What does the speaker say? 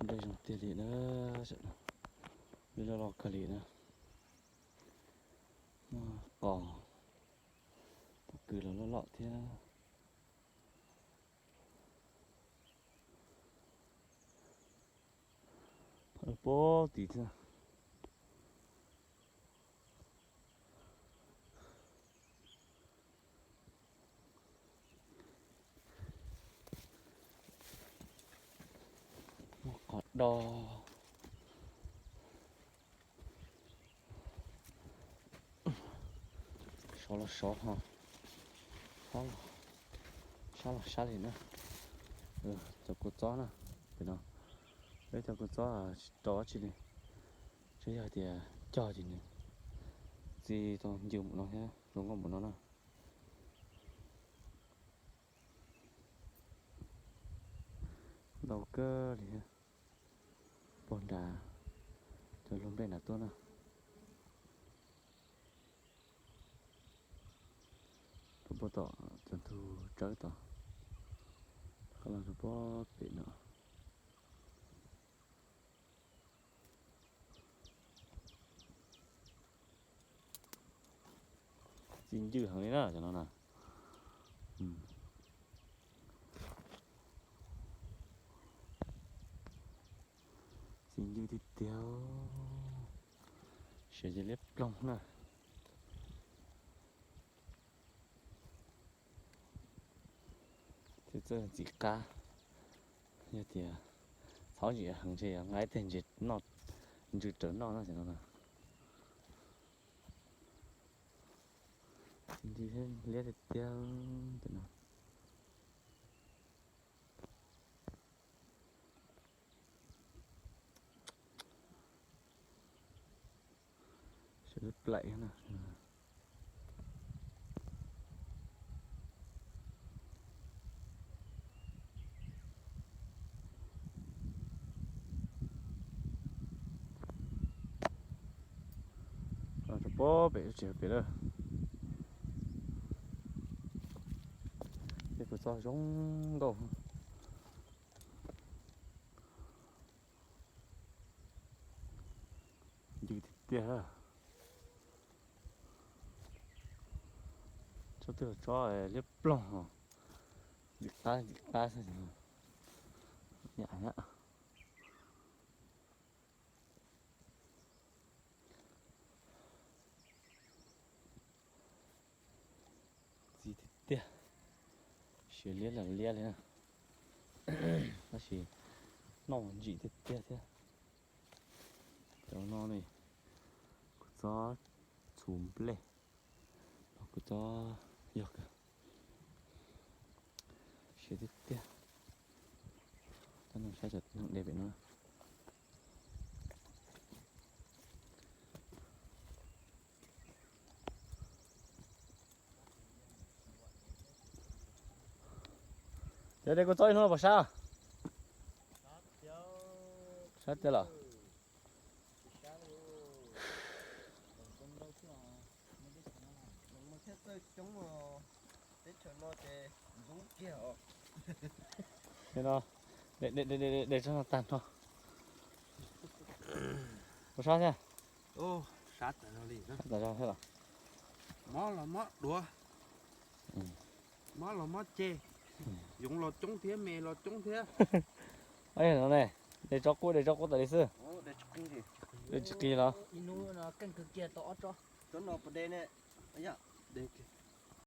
Nplej zoo tiag li na, nplej loj loj kawg li na. Muaj qos, pob kws los loj loj thiab. Pob tid thiab. Muaj qos do. Sov los sov ho, sab los sab li na. Cov kua txob na, pem no peb cov kua txob tsis rau dab tsi li, tsuas yog tias cog ces nws txi tau ncw npaum no thiab zoo nkauj npaum no na. Ntau kawg li thiab. Pog nrad cov lub nplej nrad tuaj na. Rau puag tom cov ntug tsawb tod, qab los rau puag pem no. Txi ncw heev li na cov no na. Txi ncw tiag tiag, siav ces liab ploog na. Txi txawj ntxim qab, yog tias txhob ntsim heev ntshe yuav nqa ib teg ntses noj, ntsws raws noj na. Txi ncw liab tiag tiag no. Sawv daws plaim na. Rau puag pem tsev pem lawm. Tej kua txob zoo nkauj. Ncw tiag tiag. Tsob twg los tsob liab ploog, ntxim qab ntxim qab xwb. Yam na. Txi tiag tiag, siav liab li liab li na. Tab sis noj ntsim tiag tiag thiab. Cov no ne, kuv txob txhuv nplej, kuv txob yog kawg, siav tiag tiag. Tab no saib cov neeg de pem no. Cov de kua txob ib hnub no puas sab? Sab tiag los? No, de tsob no tag no. Puas sab thiab? Sab tas zog li. Sab tas zog thiab los? Mob los mob duav, mob los mob ceg, yoov los coob thiab me los coob thiab. No ne, de tsob qub de tsob qub tas li xwb. De tsis qis los?